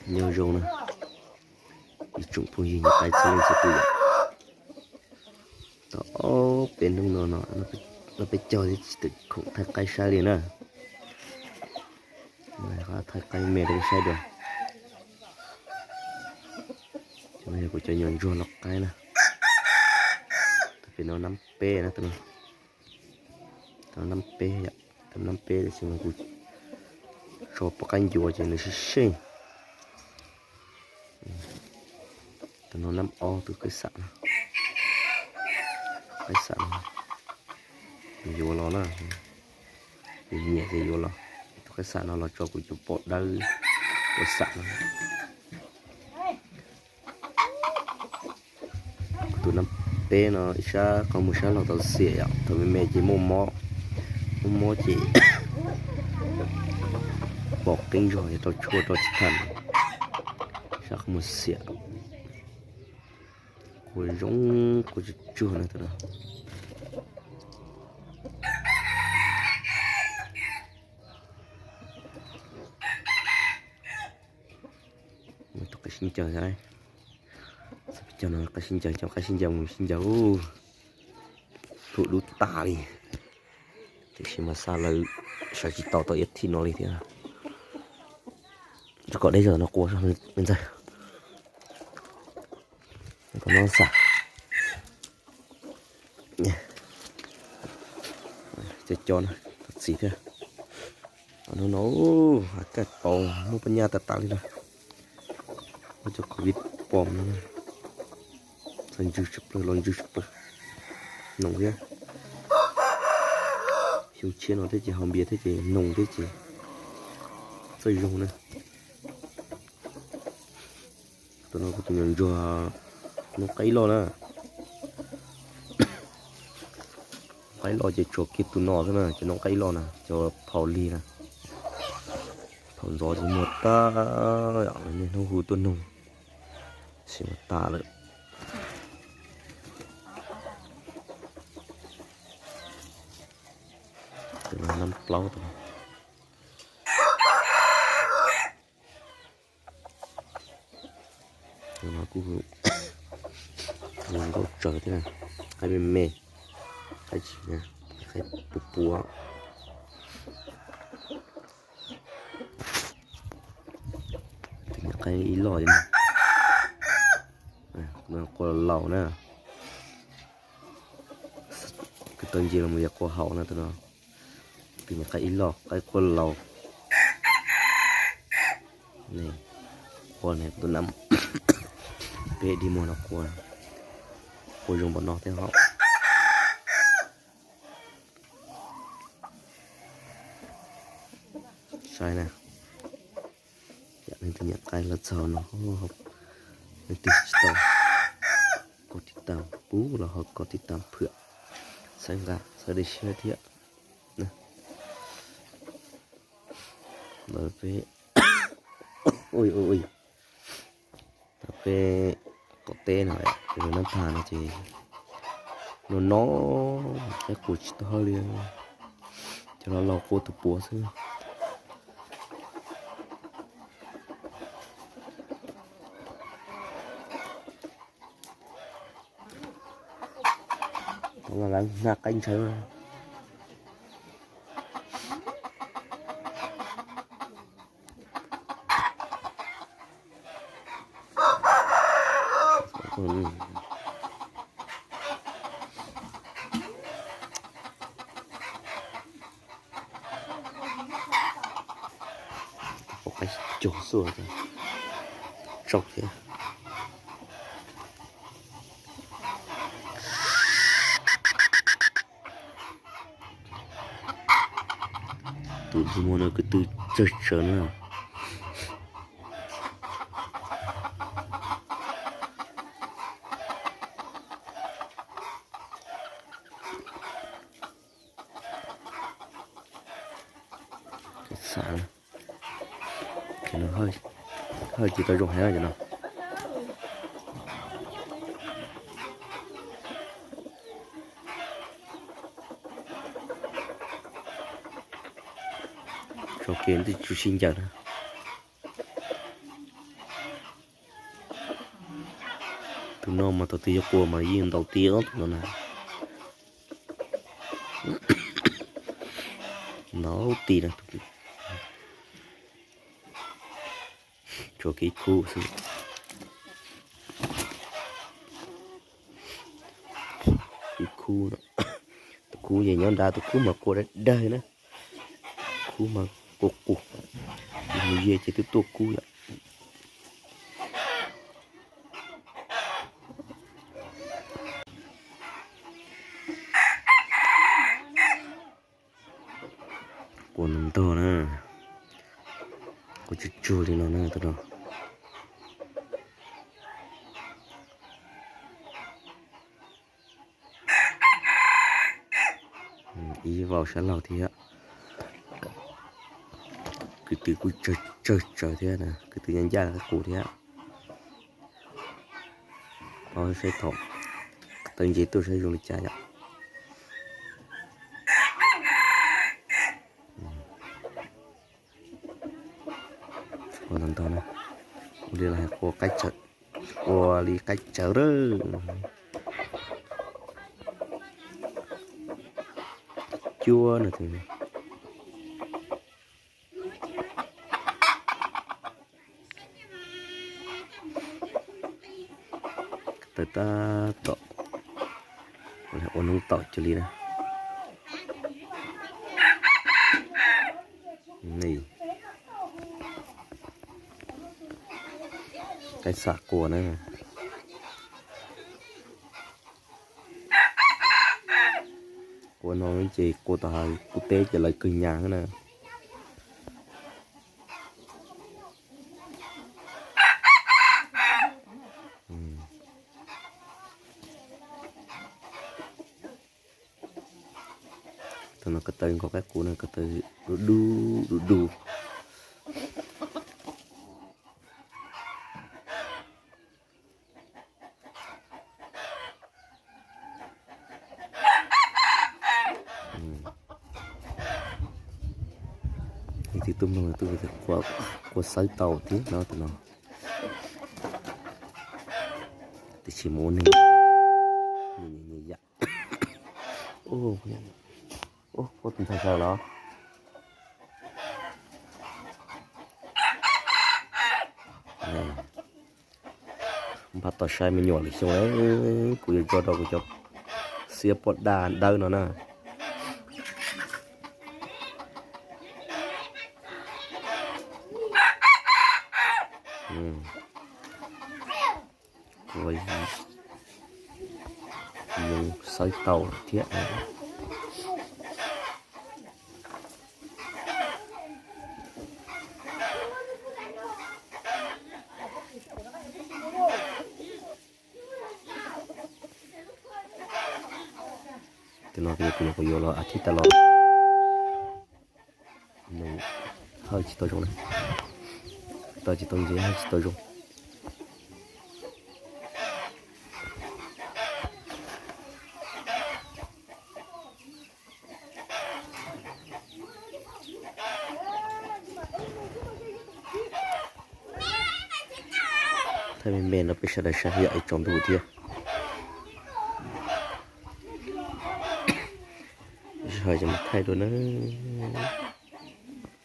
Nyob zoo na, ib tsoom phooj ywg nyob qaib txhua leej txhua tus yom. Tau ob peb hnub no no, no peb caug thiab tsis tau khoom thaij qaib saib li na. Thaij qaib me rau saib dua. Cov no yog kuv cov nyuam ntsuag los qaib na. Tus pem no nab peb na, tus no nab peb, tus nab peb tiam sis mas kuv tso pov qaib ncuav ces nws sib seej. Tus no nab ob, tus qaib xam no, qaib xam no, yuav los na, nyiam ces yuav los. Tus qaib xam no los tso kuv cov pom dawb, qaib xam no. Kuv tus nab peb no ib sab qhov muag sab laug tau xiam yom, thaum me me ces muaj mob, muaj mob ces pom qeeb zog es rau tshuaj rau tsis tau, sab qhov muag xiam, qua zoo, qua tsuag tsuag na tus no. Tus qaib sib ncaws, cov no qaib sib ncaws, cov qaib sib ncaws mus sib ncaws, hluas dub tas li. Tiam sis mas xa lawv sawv tsis tau tau ib thij no li thiab. Rau kom deb zog no qua zog me ntxawg. Kom no xam. Cov cov no txi thiab. No no, hav kaj paus muaj paj nyaj tas tas li na. Muaj cov covid pom no, txawj ntswg tshaj plaws, los ntswg tshaj plaws. Noog thiab. Xyoo tshiab no thiab ces haus npias thiab ces noog thiab ces txawj zoo na. Tus no kuv tus nyuam ntsuag noob qaib loj na. Qaib loj ces tsuas kiag tus no xwb na, ces noob qaib loj na, cov phau lig na. Phau ntxov ces muag tag, niaj hnub hu tuaj noog, sim mas tas lawm. Tus no nab plaub tus no. Tus no kuj zoo nkauj tsawv thiab, qaib me me, qaib tsis, qaib puas puas. Tus nyuam qaib ib loj li no, qua laus na. Kwv tau nce los yog qua haus na tus no. Tus nyuam qaib ib loj, qaib qua laus. Qua ne, tus nab peb dig muag no qua, qua zoo npaum no thiab hos. Saib na, yam leej twg nyiam qaib los txog no, leej twg tsis tau, koj tiv tam pub los ho koj tiv tam phwam, xav nqa xav dej siab thiab. Ntawd peb, ntawd peb qaum teb no, nab thas no ces no no, qaib qua tsis tau hawb li, cov laus laus qua tus puav xwb. Lawv hnav qaib ntshaw. Pom qaib cug xwb, tsau thiab. Tus ntxwg muag no ko tw tsawg tsawg na. Xav, hawj ces tau zoo heev cov no. Tso kiag twb tsis sib ncaws na. No mas tus twg yuav qua mas yeej ntaus ti tus no na. Ntaus ti na. Tshuav ib khub xwb. Ib khub, tus khub yog nyob nrad, tus khub mas qua dawg dawg na. Khub mas qua qus, mus ze ces twb tuaj kub yom. Qua ntog ntog na, qua tsuag tsuag li no na tus no. Ib vauv sab laug thiab. Kwv tw kuj tsawg tsawg thiab na, kwv tw ncaj ncaj qub thiab. Pab saib thaum taw ntses tuaj saib zoo li cas yom. Ua ntau ntau na, ua li los hais qua qaib tsawv, ua li qaib tsawv lawm. Cuab no. Taw tab tom ua noob taum cuag li na. Qaib xam qua na. Qua no ces qua tom hav kub teb ces lawv kawg nyas na. Tus no ko taw nkaus qaib qus no, ko taw du du du du. Ib tug tub mloog, tus qua xawb tau thiab no, tus no tiam sis mus ua neeg. Ua tus ntxhais saw los. Npaj tos saib me nyuam lwm xyoo, kuv yuav tso rau kuv cov xiab poj daj dawb no na. Mus xawb tau thiab. Tus no kuv yuav los as thiv tas los. Nws hawj tsis tau zoo na. Tau tsis tau ntxiv, hawj tsis tau zoo. Thaij me me no peb sawv daws saib yom, ib tsoom ntuj thiab. Sij hawm ces mus thaij dua na.